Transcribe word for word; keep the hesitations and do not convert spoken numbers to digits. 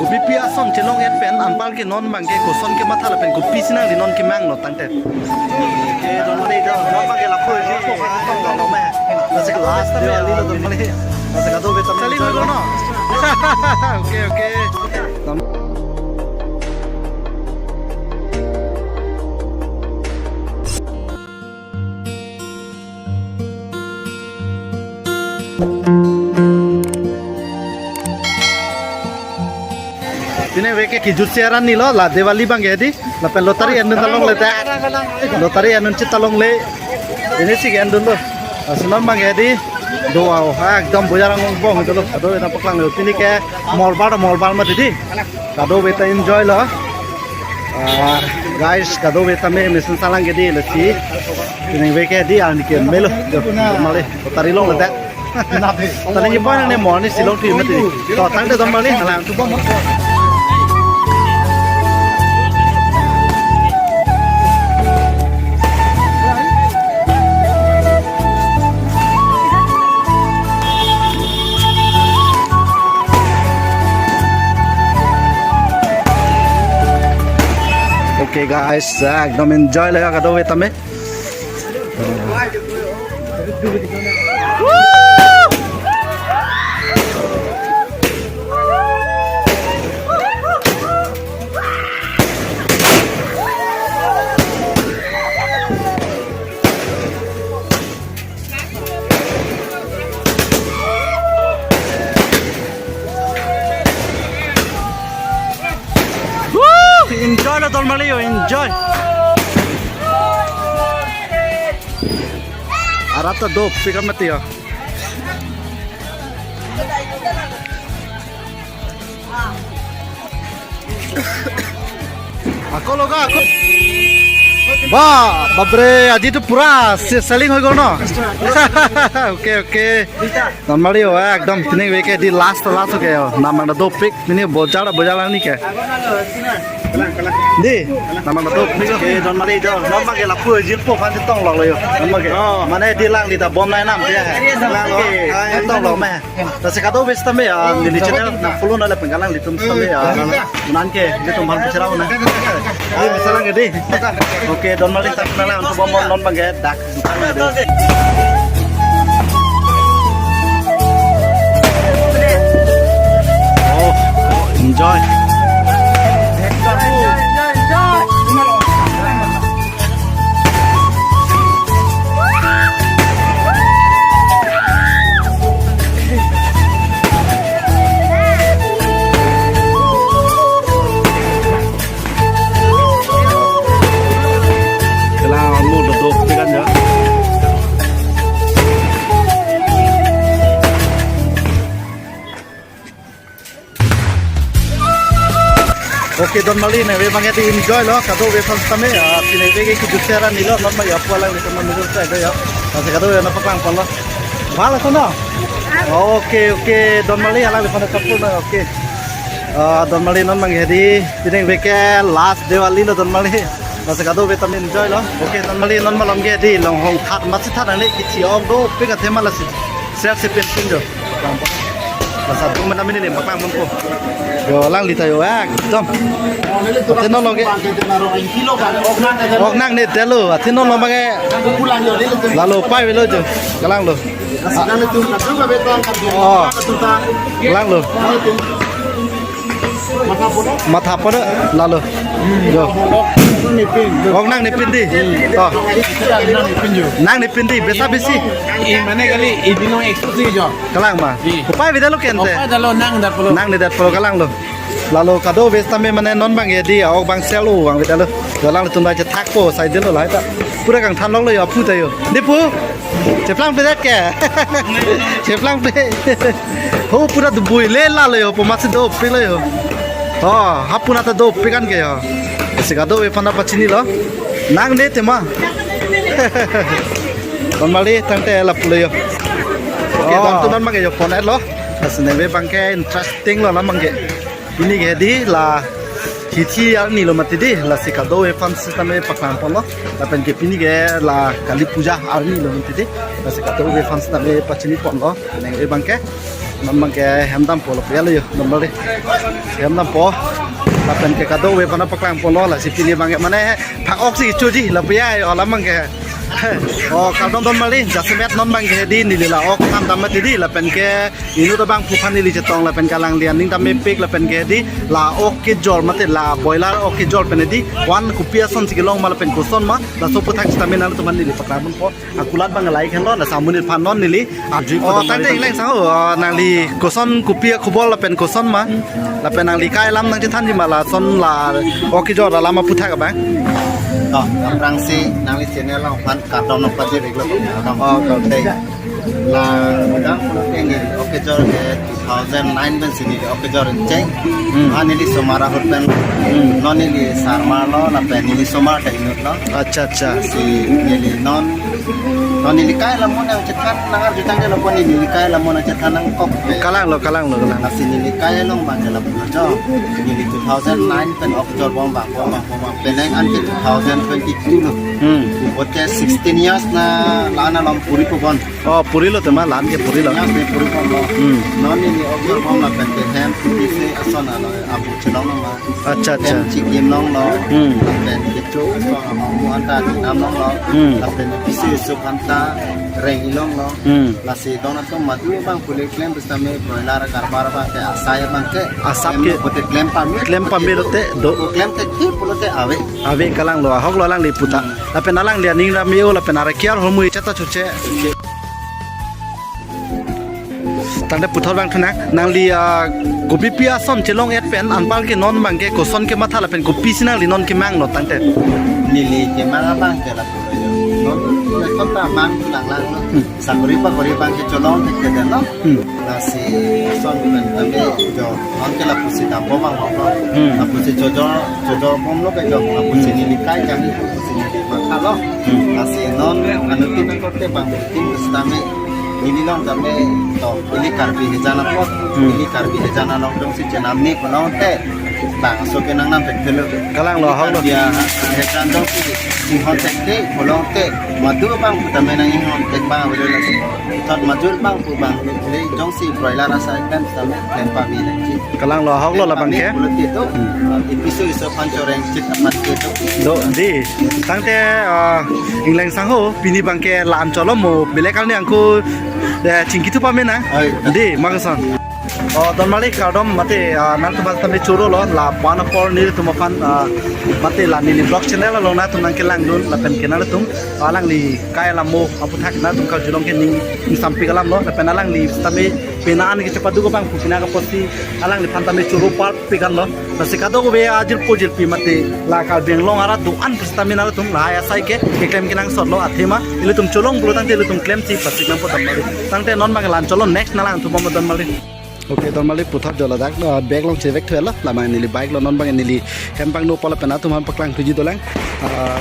Kopi ason chelong-et pen anpar ke non abang ke koson kematha lapen kopisi nangli non kemang lo tangte. Ke don mane do, non abang ke lapu ji po kan tong lo me. Lasi ke last me ali lo don mane. Lasi kadokave tame. Saling lo no. Oke, oke. Pini veke kijut si aran ni lo, la Diwali abang ke di, lapen lottery endun ta longle ta. Lottery endun chit ta longle. Pini si ke endun lo. Lasi non abang ke di, do au, ha, ekdom bojar angbong do lo. Kadokave nangpaklang lo. Pini ke Mongolbar, Mongolbar mati di. Kadokave ta enjoy lo. Ah, guys, kadokave tame mesen salang ke di lasi. Pini veke di arni ke melo. Do, male, lottery longle ta. Tadi ni pon ne morning Shillong tu mati. To tangte don mane hala tu bom. Okay guys, ekdom enjoy lo kadokave tame. Woo! Enjoy lo don mane yo, enjoy. Arat ta dopik mati yo. Ako lo ga, ako. Ba, bapre, aji tu pura si selling hoi gol no. Okay, okay. Don mane yo, ekdom pini veke di last, last okay yo. Nang abang ta dopik, pini bojar, bojar arni ke. Di, nang abang ta dopik. Okay, don mane do, non abang ke lapu ji po kan tong lo yo. Non abang ke. Oh. Mane di alangli ta bom nai nam dia. Alangli ke. Tong lo me. Lasi kadokave sitame ya, neli channel nang follow nang lapen alanglitum sitame ya. Nang ke, nelitum bang bicara na. Di, mesen salang ke di. Okay, don mane ta nang lang tu bom non abang ke dak. Oh, enjoy. Kelang mo do do pikan ya. Okay, don mane ne ve abang ke di enjoy lo, kadokave aphan sitame, ah, pini veke kijut si aran ni lo, non abang ya pu alanglitum nang mijut sa do ya. Lasi kadokave nangpaklang pon lo. Bhal ason no? Okay, okay, don mane alangliphan ta support na, okay. Ah, don mane non abang ke di, pini veke last Diwali lo don mane. Lasi kadokave tame enjoy lo. Okay, don mane non malom ke di longhong that masi that nangne kithi ok dopik athema lasi. Share si pen pin jo. Lasi tu mana mini ni paklang pon ko. Yo alangli ta yo ekdom. Ate non lo ke. Ok nang ne telo. Ate non lo abang ke. Lalo pai velo jo. Kalang lo. Oh. Kalang lo. Matha pon lalo. Jo. Ok nang ne pin di. To. Nang ne pin di. Besa besi. I mane kali, idi no exclusive jo. Kalang ma. Kopai avedetlo ke ante. Kopai avedetlo nang det pulo. Nang ne det pulo kalang lo. Lalo kadokave sitame mane non abang ke di, ok abang sel o abang avedetlo. Jo alanglitum ta chethak po sai det lo lahai ta. Pura kangthan longlo yo aphu ta yo. Di pu. Cheplang pe det ke. Cheplang pe. Ho pura dubui le lalo yo, po masi dopik lo yo. Oh, ha pu na ta dopik an ke yo. Lasi kadokave aphan ta pachini lo. Nang ne tema. Don mane tangte lapu lo yo. Okay, oh. Don tu non abang ke yo pon et lo. Lasi ne ve abang ke interesting lo la abang ke. Pini ke di la hithi arni lo mati di, lasi kadokave aphan sitame paklang pon lo. Lapen ke pini ke la Kali Puja arni lo mati di, lasi kadokave aphan sitame pachini pon lo. Nang ve abang ke. Non abangke hem dampo lapu ya lo yo, non abangke hem dampo. Lapen ke kadokave aphan paklang polo, lasi pini abangke mane phak-ok si choji lapu ya yo, alam abangke. Oh, kardom don mali, jasemet non abangke di neli la ok than dam mati di, lapen ke inut abangphu aphan neli chetong, lapen ke alangli aning tame pik, lapen ke di la ok kejor mate la boiler ok kejor pen di, one kopi ason si kelong ma lapen koson ma, laso aphuthak sitame nangtum aphan neli paklang ponpo. Akulat abang like henlo, la samun aphan non neli. Arju Oh, ko tangte dong ingleng sang ho, oh, nangli koson kopi akhubor lapen koson ma. Lapen nangli kai alam nangchethanji ma lason la ok kejor alam aphuthak abang. Oh, aphrangsi nangli channel alongphan kardom nangpajir iklo. Oh, kardom. La dang pulote neli ok kejor ke two thousand nine pensi neli ok kejor cheng. Hmm. Ah, neli osomar ahut pen. Hmm. Non neli sarmar lo, lapen neli osomar ta inut lo. Acha, acha. Si neli non, non neli kai alam mo nangchethan, nangarju tangte lapu neli kai alam mo nangchethan nangkok. Kalang lo, kalang lo, kalang. Lasi neli kai along abangke lapu lo jo. Neli two thousand nine pen ok kejor bom abang, bom abang, bom abang. Penang an ke two thousand twenty-two lo. Hmm. Bote sixteen years na la-an along puri pon. Oh, puri lo tema, la-an ke puri lo. Yes, ni puri pon lo. Hmm. Non neli ok kejor bom lapen ke hem, isi ason alo, abu chelong lo ma. Acha, acha. Hem chikim longlo. Hmm. Lapen kecho ason amo mu anta chinam longlo. Hmm. Lapen isi isi anta reng-i longlo. Hmm. Lasi don atum madu abang pule klem pusitame broiler karbar abangke asai abangke. Asap ke. Klem pote klem pame. Klem pame lote do. Klem te ki pulote ave. Ave kalang lo, ahok lo alangli puta. Hmm. Lapen alangli aning ram yo, lapen ara kiar hormu ichata chuche. Tangte puthot abang thunang, nangli, ah, kopipi ason chelong et pen anpar ke non abangke koson kematha lapen kopisi nangli non kemang lo tangte. Neli kemang abangke lapu lo yo. Non, lekon ta mang lang lang lo. Hmm. Sakori pakori abangke cholong thekthedet lo. Hmm. Lasi son pen tame jo, non ke lapusi dampo abang lo. Hmm. Lapusi chojor, chojor bom lo ke jo, lapusi Hmm. neli kai kami, lapusi neli matha lo. Hmm. Lasi non anuttin angkor te abang tin sitame neli long tame to, ili Karbi hejan apot, Hmm. ili Karbi hejan along jongsi chenam ni kono te, bang so ke nangnam thekthelo. Kalang lo, ahok lo. Karbi hejan jongsi inghon thekte, kolong te, madu abang tame nang inghon thek abang avelo lasi. Thot majul abang pu abang le jongsi broiler asai klem tame klem pame nangji. Kalang lo, ahok lo labang ke. Pulote do. Hmm. Ipiso iso aphan choreng chit aphan ke do. Do, di. Tangte, ah, ingleng sang ho, pini abangke la-an cholo mo, bile kali angko, eh, chingki thu pame na. Oi. Di, ma koson. Oh, don mali kardom mate, ah, nangtum aphan tame choro lo, la pu-an apor nelitum aphan, ah, mate la neli vlog channel along nangtum nangkelangdun, lapen ke nangtum, alangli kai alam mo aphuthak nangtum karjulong ke ning, ning sampik alam lo, lapen alangli tame pena an ke chepaduk abang pu pena ke apotsi alangliphan tame choro parpik an lo. Lasi kadokave ajirpo jirpi mate la Karbi Anglong arat do-an pusitame nangtum lahai asai ke keklem kenangsot lo athema ilitum cholong pulo tangte ilitum klemsi pasik nangpo don mali. Tangte non abang la-an cholo, next nanglang thubom don mali. Okay, don mali puthot jo ladak, ah, bag along chevek thulo, la abang neli bike lo, non abang neli hem pangno pala pen nangtum aphan paklang thuji dolang. Ah,